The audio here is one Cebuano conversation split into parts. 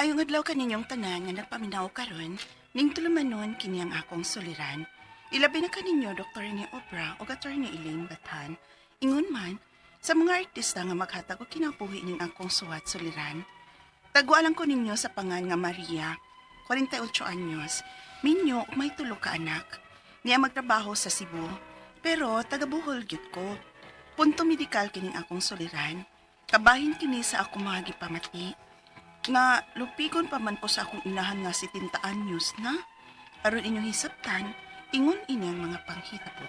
Maayong adlaw kaninyong tanan nga nagpaminaw karon ning tulumanon kini ang akong suliran. Ilabi na kaninyo Dr. ni Obra o Attorney Elaine Bathan. Ingon man sa mga artista nga maghatag og kinabuhi ning akong suwat suliran. Tagwalan ko ninyo sa pangan nga Maria, 48 anyos, minyo ug may tulo ka anak. Niya magtrabaho sa Cebu, pero taga Bohol gyud ko. Punto medikal kining akong suliran. Kabahin kini sa akong mga gipamati. Nga lupigon pa man ko sa akong inahan nga si 70 anyos na. Aron inyong hisabtan, ingon ini ang mga panghitabo.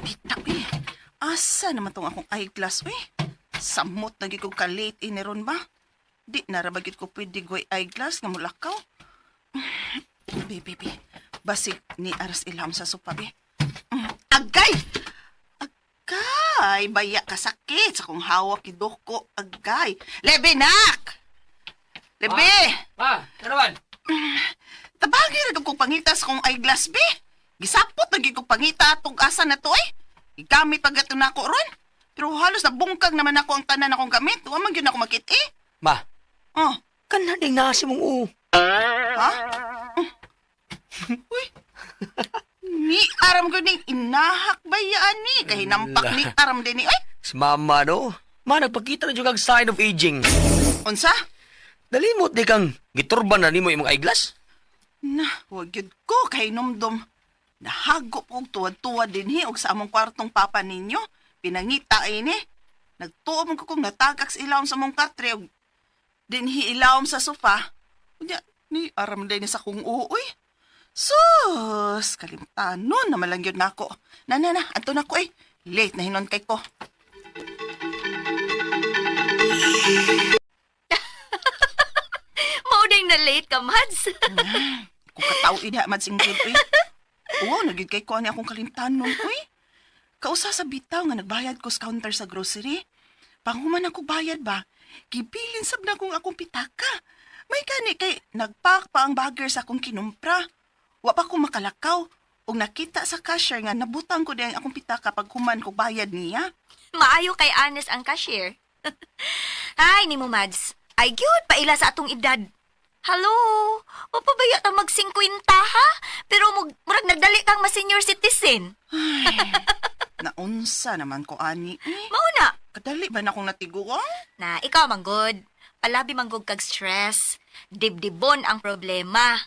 Bita, uy. Asa naman tong akong eyeglass, uy? Samot na gyud ko ka-late iniron ba? Di na ra ba gyud ko pwede goy eyeglass nga mulakaw? Be, be, be. Basig ni aras ilham sa sopa, be. Agay! Agay! Baya ka sakit sa kong hawak idoko. Agay! Lebe, nak! Lebe! Pa, karawan. Tabagi ra kong pangitas kong eyeglass, be. Gisapot na gyud kong pangita atong asa na to, eh. Igamit pag ato na ako ron. Pero halos nabungkag naman ako ang tanan akong gamit. Wa man gyud ako makit, eh. Ma, Oh, kana ding nasi mong u. ha? Uy. Ni aram ko ning inahak ba yan ni? Kahinampak ni aram din ni. Ay, Si mama no. Ma, nagpakita na jud kag sign of aging. unsa? Nalimot di kang giturban na nimo imong eyeglass. Na, wag gyud ko kay numdum. Nahago po og tuwad-tuwad dinhi og sa among kwartong papa ninyo. Pinangita ini. Nagtuo man ko kung natagak sa ilawom sa among katre og dinhi ilawom sa sofa. Unya, ni aram din ni sa kong uuy. Sus, kalimtanon na malang yun nako. Na, na, na, anto na ko eh. Late na hinon kay ko. Mao ding na late ka, Mads. Kung katao ina, madsing gyud uy. Oo, nagyud kay ko ani akong kalimtanon uy. Kausa sa bitaw nga nagbayad ko sa counter sa grocery. Panghuman ako bayad ba? Gibilin sab na kong akong pitaka. May gani kay nagpak pa ang bagger sa akong kinumpra. Wa pa ko makalakaw. Ug nakita sa cashier nga nabutang ko diay ang akong pitaka pag human ko bayad niya. Maayo kay honest ang cashier. Ay, nimo Mads. Ay, gyud paila sa atong edad. Hello? O pabaya ta mag 50 ha? Pero murag nagdali kang ma-senior citizen. Naunsa naman ko ani. Eh, Mao na. kadali ba na akong natiguang? Na, ikaw manggod. Palabi manggod kag stress. Dibdibon ang problema.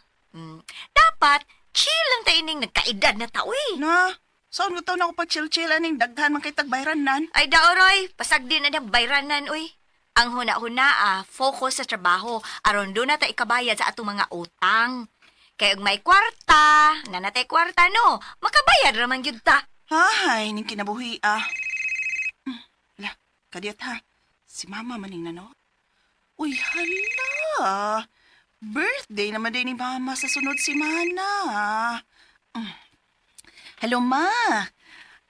Dapat, chill lang tayo ning nagkaedad na tao eh. Na, saan ko taon ako pag chill-chill aning daghan man kay tagbayran nan? Ay daoroy, pasagdi na niyang bayranan, uy. Ang huna-huna, focus sa trabaho, aron doon na ta ikabayad sa atong mga utang. Kay og may kwarta, nanatay kwarta no, makabayad ra man gyud ta. Ay, ning kinabuhi ah. Hala, kadiyat ha. Si mama maning nano. Uy, hala. Birthday naman din ni mama sa sunod semana. Hello, ma.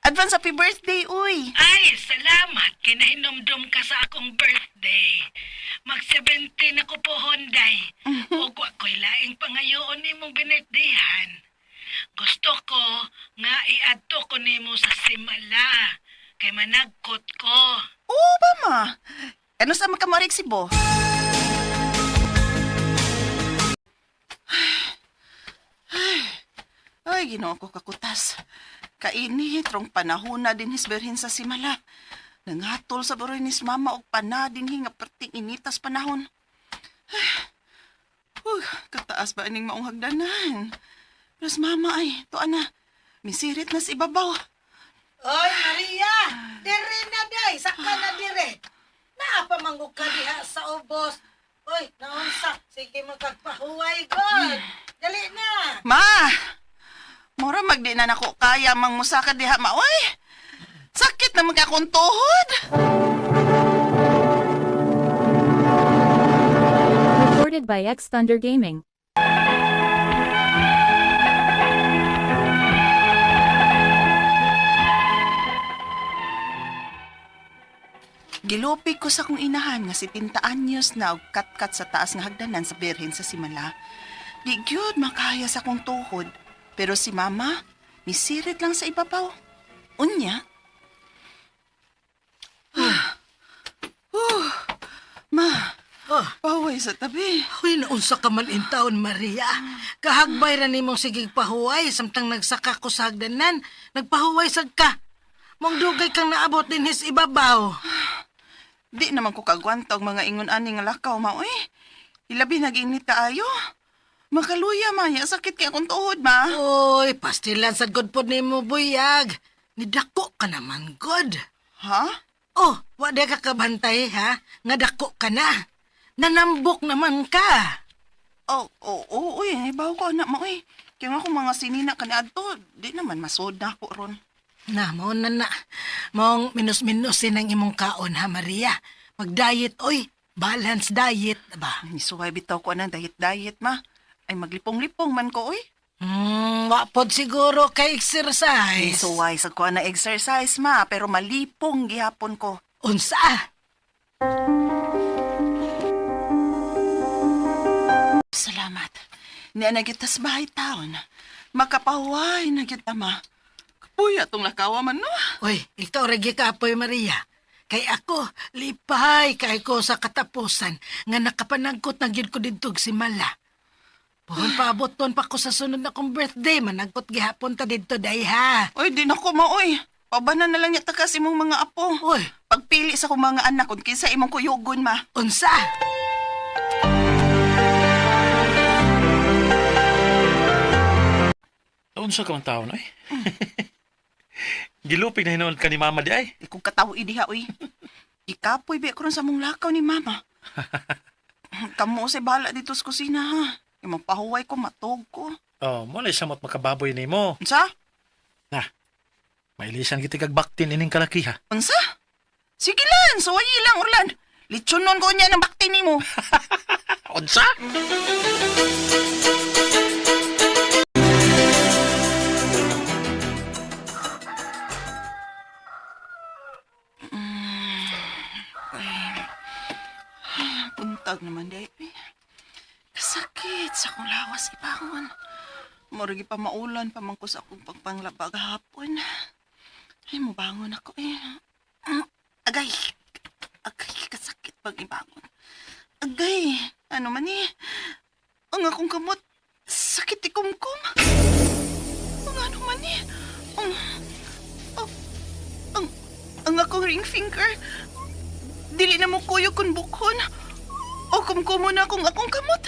Advance happy birthday, uy. Ay, salamat kay nahinomdom ka sa akong birthday. Mag-17 ako po, Honday. Ug wa ko'y laing pangayoon nimong binirthday-han. Gusto ko nga iadto ko nimo sa Simala kay managkot ko. Oo ba, ma? Ano sa makamorik si Bo? Ay, ginoo ko kakutas. Kainit rong panahona din hisberhin sa simala. Nangatol sa baroy ni mama og pana din nga perting initas panahon. Ay, kataas ba ining maong hagdanan? Pero sa mama ay, tuan na. Misirit na sa ibabaw. Oy, Maria! Dire na day! Saka na dire! Naa pa mangog ka diha sa ubos. Oy, naunsa. Sige magkagpahuway, God! Dali na! Ma! Mura magdi na nako kaya mang musaka diha ma oy. Sakit na magkakong tuhod. Recorded by X Thunder Gaming. Gilupi ko sa kong inahan nga si 70 anyos na og katkat sa taas nga hagdanan sa Birhen sa Simala. Di gyud makaya sa akong tuhod. Pero si mama, Misirit lang sa ibabaw. Unya. Ma, Oh, paway sa tabi. Uy, naunsa ka man in taon, Maria. Kahagbay ra nimong sigig pahuway samtang nagsaka ko sa hagdanan. Nagpahuway sad ka. Mong dugay kang naabot din his ibabaw. Di naman ko kagwanta og mga ingon ani nga lakaw ma oy. Ilabi nag-init kaayo. Makaluya ma, ya sakit kay akong tuhod ma. Uy, pastilan sa good pod nimo buyag. Nidako ka naman, god. Ha? Oh, wa di ka kabantay, ha? Nga dako ka na. Nanambok naman ka. Oh, oh, oh, uy, ibaw ko anak ma oy. Kaya nga kung mga sinina kaniadto, di naman masod na ako ron. Na, mao na na. Mong minus-minusin ang imong kaon, ha, Maria? Mag-diet, oy. Balance diet, ba? Nisuway bitaw ko anang diet-diet ma. Ay maglipong-lipong man ko oy. Wa pod siguro kay exercise. Nisuway sa ko na exercise ma, pero malipong gihapon ko. Unsa? Salamat. Niya na gyud tas bahay taon. Makapahuway na gyud ta ma. Kapuya tong lakawa man no. Uy, ikaw ragi ka apoy, Maria. Kay ako, lipay kay ko sa katapusan nga nakapanagkot na gyud ko didto og simala. Pohon paabot ton pa ko sa sunod na kong birthday, managkot gihapon ta didto day ha. Oy, di na ko maoy. Pabanan na lang niya takas imong mga apo. Uy, Pagpili sa kong mga anak kung kinsa imong kuyugon ma. unsa? Unsa ka man taon ay? Gilupig na hinuon ka ni mama di ay. Di kong katawo diha oy. Gikapoy bi ko ron sa mong lakaw ni mama. Kamo sa bala dito sa kusina ha. Imong pahuway ko matog ko. Oh, mo na samot makababoy nimo. Unsa? Na. Mailisan kita kag baktin ining kalaki ha. Unsa? Sige lang, suwayi lang urlan. Litsunon ko niya ng bakti nimo. Unsa? Buntag naman dahil. Kasakit sa akong lawas ibangon. Muragi pa maulan pa man ko sa akong pagpanglaba gahapon. Ay, mubangon ako eh. Agay! Agay, kasakit pag ibangon. Agay! Ano man eh? Ang akong kamot, sakit ikumkum. Ang ano man eh? Ang, ang, ang, ang akong ring finger, dili na mo kuyo kun bukhon. O kumkumo na kung akong kamot.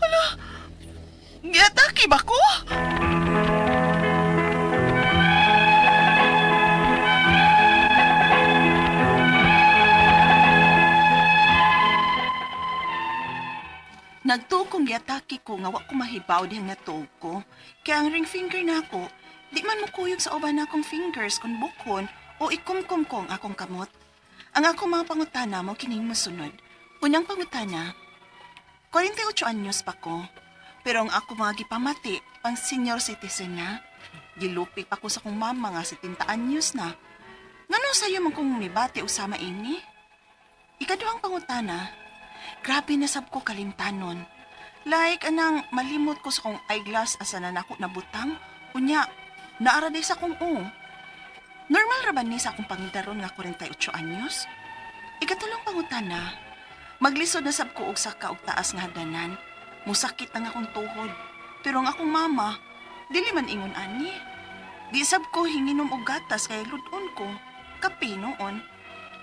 Hala, giatake ba ko? Nagtuo kong giatake ko nga wa ko mahibaw dihang natuog ko. Kaya ang ring finger nako, di man mukuyog sa uban akong fingers kung bukhon o ikumkum ko ang akong kamot. Ang akong mga pangutana mo kining mosunod. Unang pangutana, 48 anyos pa ko. Pero ang ako mga gipamati, pang senior citizen na. Gilupi pa ko sa kong mama nga 70 anyos na. Ngano sayo man kong mibati usama ini? Ikaduhang pangutana, grabe na sab ko kalimtanon. Like anang malimot ko sa kong eyeglass asa na nako nabutang, unya naara day sa kong o. Normal ra ba ni sa akong pangidaron nga 48 anyos? Ikatulong pangutana, maglisod na sab ko og saka og taas nga hagdanan. Musakit ang akong tuhod. Pero ang akong mama, dili man ingon ani. Di sab ko hinginom og gatas kay lud-on ko. Kape noon.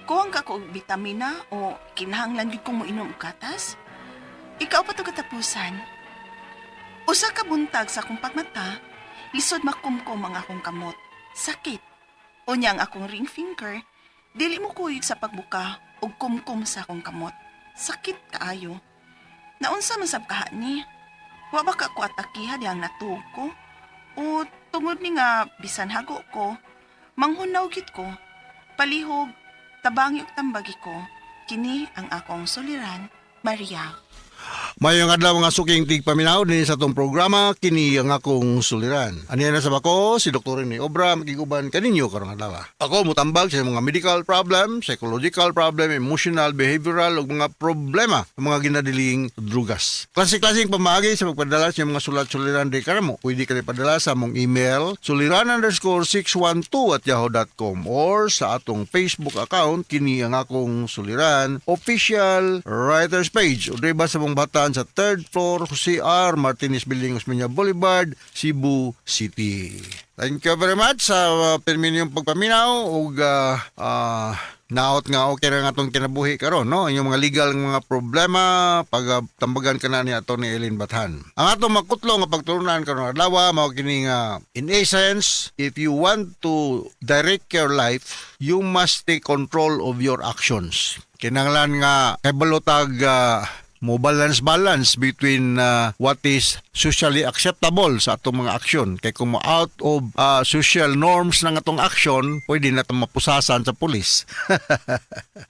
Kuwang ka ko og bitamina o kinahanglan gyud kong moinom og gatas? Ikaw pa to katapusan. Usa ka buntag sa akong pagmata, lisod makumkum ang akong kamot. Sakit. Unya ang akong ring finger, dili mo kuyog sa pagbuka og kumkum sa akong kamot. Sakit kaayo. Naunsa man sab kaha ni? Wa ba ka ko atakiha diyang natuog ko? O tungod ni nga bisan hago ko, manghunaw gid ko. Palihog, tabangi og tambagi ko. Kini ang akong suliran, Maria. Mayong adlaw, mga suking tigpaminaw din sa atong programa, kini ang akong suliran. Aniya na sa bako si Dr. Rene Obra, makiguban kaninyo karong adlaw. Ako mutambag sa mga medical problem, psychological problem, emotional, behavioral ug mga problema sa mga ginadiling drugas. Klase-klaseng pamaagi sa pagpadala sa mga sulat suliran di kanamo. Pwede ka padala sa among email suliran_612@yahoo.com or sa atong Facebook account, kini ang akong suliran official writers page, o diba sa mong batan sa third floor, Jose R. Martinez Building, Osmeña Boulevard, Cebu City. Thank you very much sa pirmi ninyong pagpaminaw ug naot nga okay ra nga atong kinabuhi karon, no? Inyong mga legal nga mga problema, pag tambagan ka na ni Atty. Elaine Bathan. Ang atong makutlo nga pagtulunan karon adlaw mao kini nga, in essence, if you want to direct your life, you must take control of your actions. Kinahanglan nga kabalo tag mo balance balance between what is socially acceptable sa atong mga aksyon, kay kung mo out of social norms ng atong action, pwede na itong mapusasan sa pulis.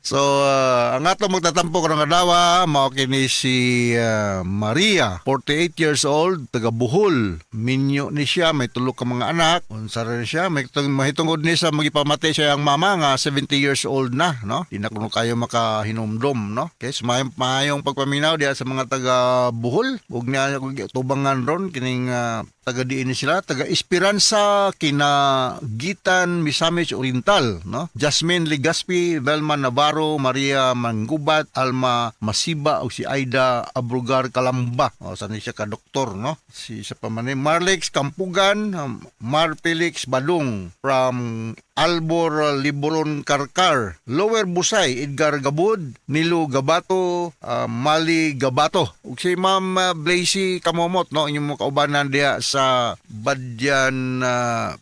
So ang atong magtatampo karong adlaw mao kini si Maria, 48 years old, taga Bohol. Minyo ni siya, may tulo ka mga anak. Unsa rin siya may mahitungod ni sa magipamati siya ang mama nga 70 years old na, no? Di na kuno kayo makahinumdom, no? Okay, so maayong pagpaminaw diha sa mga taga Bohol ug niya tubangan ron kining taga diin ni sila, taga Esperanza, Kinagitan, Misamis Oriental, no? Jasmine Legaspi, Velma Navarro, Maria Mangubat, Alma Masiba ug si Aida Abrugar Kalamba. O sa ni siya ka doktor, no? Si sa pamani Marlex Kampugan, Mar Felix Badung from Albor Liboron Karkar, Lower Busay, Edgar Gabud, Nilo Gabato, Mali Gabato. Ug si Ma'am Blazy Kamomot, no, inyong mga kaubanan diha sa Badyan,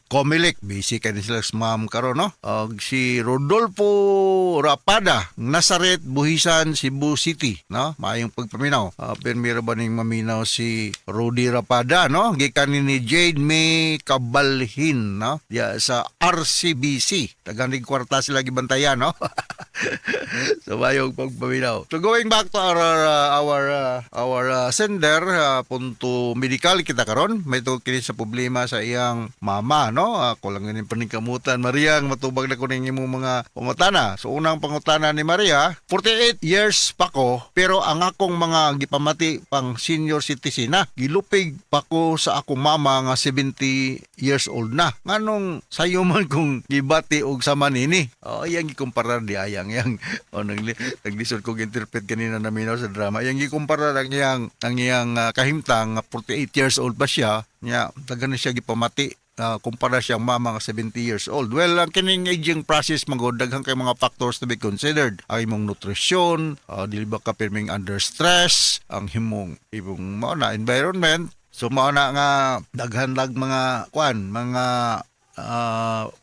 Comelec. Busy kay ni sila sa ma'am karon, no? Ug si Rodolfo Rapada, Nazaret, Buhisan, Cebu City, no? Maayong pagpaminaw. Pero ba ning maminaw si Rudy Rapada, no? Gikan ni Jade May Kabalhin, no? Diya sa RCBC. Taganig kwarta sila gibantayan, no? So maayong pagpaminaw. So going back to our sender, punto medical kita karon. May tungod kini sa problema sa iyang mama, no? Ako lang ganin paningkamutan, Maria, nga matubag na ko ning imong mga pangutana. So unang pangutana ni Maria, 48 years pa ko pero ang akong mga gipamati pang senior citizen na. Gilupig pa ko sa akong mama nga 70 years old na. Nganong sayo man kung gibati og sama nini? Oh, iyang gikumpara di ayang yang oh, naglisod ko interpret kanina naminaw sa drama. Iyang gikumpara ang iyang kahimtang nga 48 years old pa siya nya daghan na siya gipamati kumpara siyang mama nga 70 years old. Well, ang kining aging process magod daghan kay mga factors to be considered. Ang imong nutrisyon, dili ba ka pirming under stress, ang himong imong mao na environment. So mao na nga daghan lag mga kuan, mga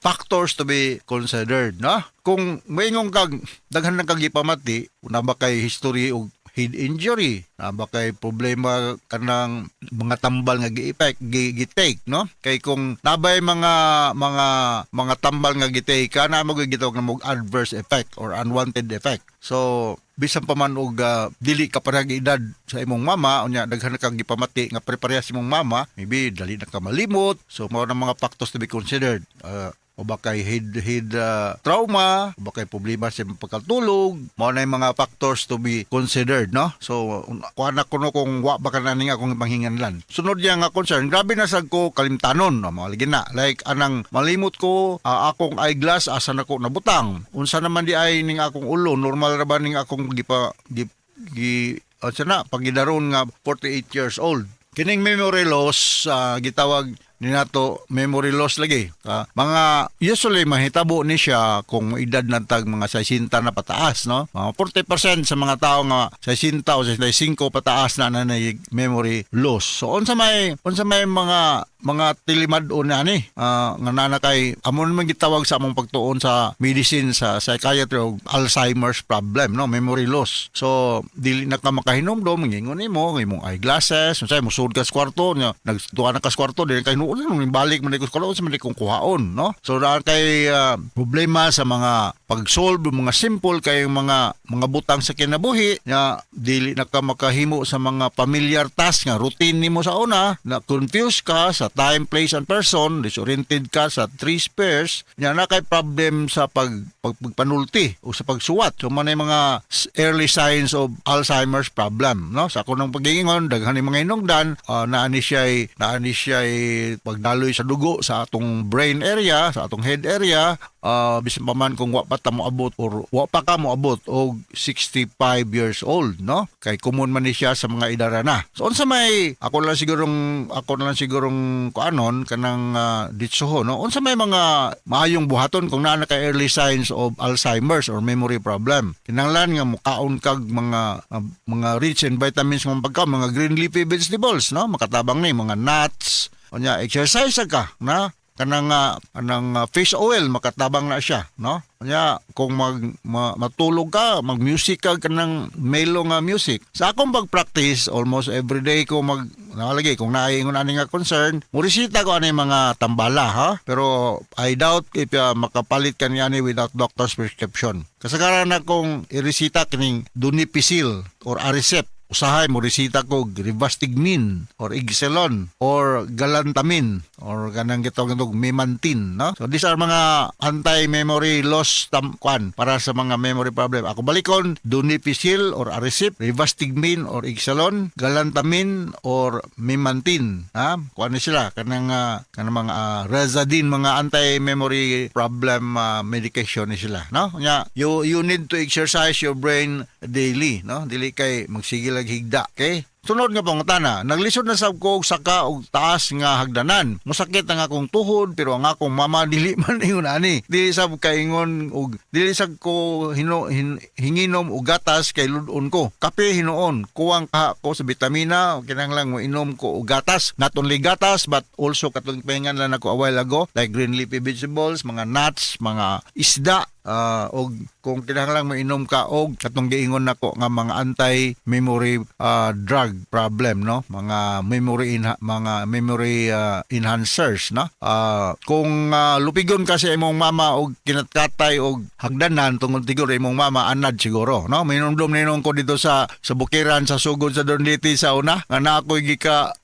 factors to be considered, no? Kung moingon kag daghan ng kag gipamati, una ba kay history og head injury, na ba kay problema kanang mga tambal nga gi-effect gi-take, no? Kay kung nabay mga tambal nga gi-take ka na mo gitawag na mo adverse effect or unwanted effect. So bisan pa man og dili ka parehag edad sa imong mama, unya daghan na kang gipamati nga preparehas imong mama, maybe dali na ka malimot. So mao na mga factors to be considered. O ba kay head trauma, o ba kay problema sa imong pagkatulog, mao na yung mga factors to be considered, no? So, kuha na kuno kung wa ba ka na ning akong panghinganlan. Sunod niya nga concern, grabe na sad ko kalimtanon, no? Mga lagi na. Like, anang malimot ko, akong eyeglass, asa na ko nabutang. Unsa naman di ay ning akong ulo, normal ra ba ning akong gipa, gi, gi, unsa na, pagidaron nga 48 years old. Kining memory loss, gitawag ni nato memory loss lagi. Mga usually mahitabo ni siya kung edad na tag mga 60 na pataas, no? Mga 40% sa mga tao nga 60 o 65 pataas na na memory loss. So unsa may mga tilimad-on na ni nga nana kay amo naman gitawag sa among pagtuon sa medicine, sa psychiatry og Alzheimer's problem, no? Memory loss. So dili na ka makahinomdom, ngingon nimo ang imong eyeglasses, unsay mosud ka sa kwarto nya, nagtuwa na ka sa kwarto, dili kay hinuon balik man ko sa kwarto, unsa man kung kuhaon, no? So naa kay problema sa mga pag-solve mga simple kayong mga butang sa kinabuhi nga dili na ka makahimo sa mga familiar task nga routine nimo sa una, na confused ka sa time, place and person, disoriented ka sa three spheres, nya na kay problem sa pagpanulti o sa pagsuwat. So man mga early signs of Alzheimer's problem, no? Sa ako ng pagingon, daghan ni mga hinungdan, naa ni siya pagdaloy sa dugo sa atong brain area, sa atong head area, bisan pa man kung wa pa ta moabot or wa pa ka moabot og 65 years old, no? Kay common man ni siya sa mga idara na. So unsa may ako na lang sigurong kuanon kanang ditsoho, no? Unsa may mga maayong buhaton kung naa na kay early signs of Alzheimer's or memory problem? Kinahanglan nga mukaon kag mga rich in vitamins nga pagkaon, mga green leafy vegetables, no? Makatabang ni mga nuts. Unya, exercise ka na kanang fish oil, makatabang na siya, no? Nya kung matulog ka, mag-music ka, kanang mellow nga music. Sa akong pag-practice, almost every day ko mag nakalagay kung naay ingon ani nga concern, muresita ko ani mga tambala, ha. Pero I doubt if makapalit ka niani without doctor's prescription. Kasagaran na kong iresita kining donepezil or Aricept. Usahay mo resita ko rivastigmine or Exelon or galantamine or kanang gitawag og memantine, no? So these are mga anti-memory loss kwan para sa mga memory problem. Ako balikon: donepezil or Aricept, rivastigmine or Exelon, galantamine or memantine, ha. Kuan ni sila kanang mga Razadyne, mga anti-memory problem medication ni sila, no? Nya you need to exercise your brain daily, no? Dili kay magsige lag higda, okay? Sunod nga pangutana, naglisod na sab ko og saka og taas nga hagdanan. Musakit ang akong tuhod, pero ang akong mama dili man ingon ani. Dili sab kaingon og dili sab ko hinginom og gatas kay lud-on ko. Kape hinuon, kuwang kaha ko sa bitamina, kinahanglan mo inom ko og gatas. Not only gatas but also katong pahingan lang ako a while ago, like green leafy vegetables, mga nuts, mga isda, og kung kinahanglan mo inom ka og katong giingon nako nga mga anti-memory drug problem, no? Mga memory enhancers, no? Kung lupigon ka sa imong mama og kinatkatay og hagdanan tungod siguro imong mama anad siguro, no? Minumdum ninong ko dito sa bukiran sa sugod sa Donliti sa una nga na ako'y gika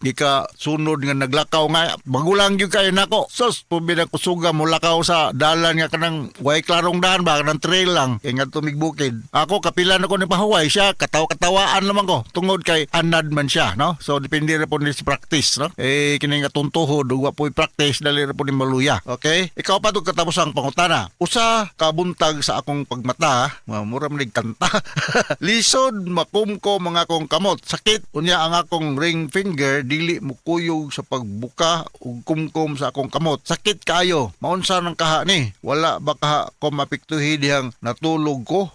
sunod nga naglakaw nga magulang gyud kayo nako. Sus, pubi na kusuga mo lakaw sa dalan nga kanang way klarong daan ba, kanang trail lang kay ngadto mig bukid. Ako kapilan ako ni pahuway siya, kataw-katawaan naman ko tungod kay anad man siya, no? So depende ra po ni sa practice, no? Eh kini nga tuntuhod ug wa po'y practice, dali ra po ni maluya. Okay, ikaw pa to katapos ang pangutana. Usa ka buntag sa akong pagmata, mura man nig kanta, lisod makumko mga akong kamot, sakit. Unya ang akong ring finger dili mukuyog sa pagbuka ug kumkom sa akong kamot. Sakit kaayo. Maunsa nang kaha ni? Wala ba kaha ko mapiktuhi dihang natulog ko,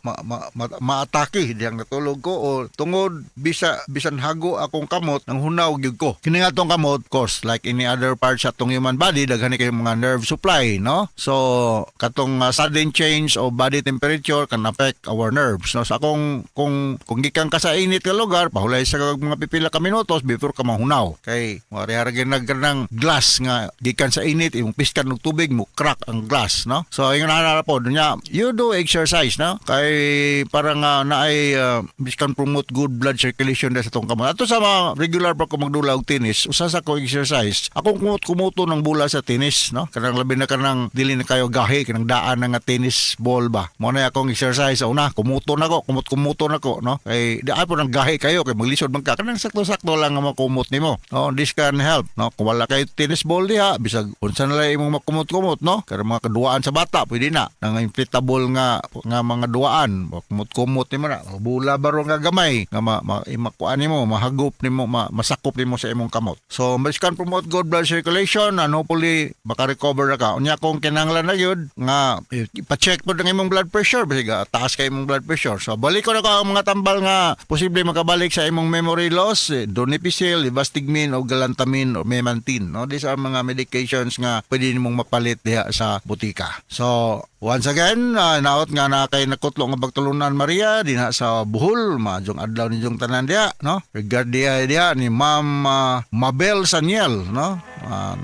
maatake dihang natulog ko, o tungod bisa bisan hago akong kamot nang hunaw gyud ko? Kini nga atong kamot, course, like any other parts sa atong human body, daghan ni kayong mga nerve supply, no? So katong sudden change of body temperature can affect our nerves, no? Sa akong kung gikan ka sa init nga lugar, pahulay sa kag mga pipila ka minutos before ka mahunaw, kay mari nag ng glass nga gikan sa init, imong piskan og tubig, mo crack ang glass, no? So ingon na po nya, you do exercise, no? Kay para nga naay this can promote good blood circulation sa atong kamot. Ato sa mga regular pa ko magdula og tennis, usa sa ko exercise akong kumot-kumuto ng bola sa tennis, no? Kanang labi na kanang dili na kayo gahi, kanang daan na nga tennis ball ba. Mo na akong exercise sa una, kumuto na ko, kumot-kumuto na ko, no? Kay di ay po nang gahi kayo kay maglisod man ka, kanang sakto-sakto lang nga makumot nimo, no? This can help, no? Kung wala kay tennis ball diha, bisag unsa na lang imong makumot-kumot, no? Kay mga kaduaan sa bata pwede na nang inflatable nga nga mga duaan, kumot-kumot nimo na bula baro nga gamay nga ma, imakuan nimo, mahagop nimo, masakop nimo sa imong kamot. So this can promote good blood circulation and hopefully maka-recover na ka. Unya kung kinahanglan na gyud nga ipa-check po ang imong blood pressure, bisag taas kay imong blood pressure. So balik ko na ko ang mga tambal nga posible makabalik sa imong memory loss: donepezil, rivastigmine o galantamine o memantine, no? These are mga medications nga pwede nimong mapalit diha sa butika. So Once again, naot nga na kay nakutlo nga pagtulunan, Maria, dinha sa Bohol, maayong adlaw ninyong tanan diha, no? Regard diha diha ni Ma'am Mabel Saniel, no?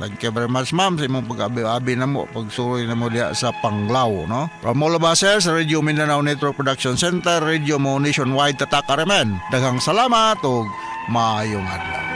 Thank you very much, ma'am, sa imong pag-abi-abi namo pagsuroy namo diha sa Panglao, no? From all of us here sa Radio Mindanao Network Production Center, Radio Mo Nationwide, Tatak RMN. Daghang salamat ug maayong adlaw.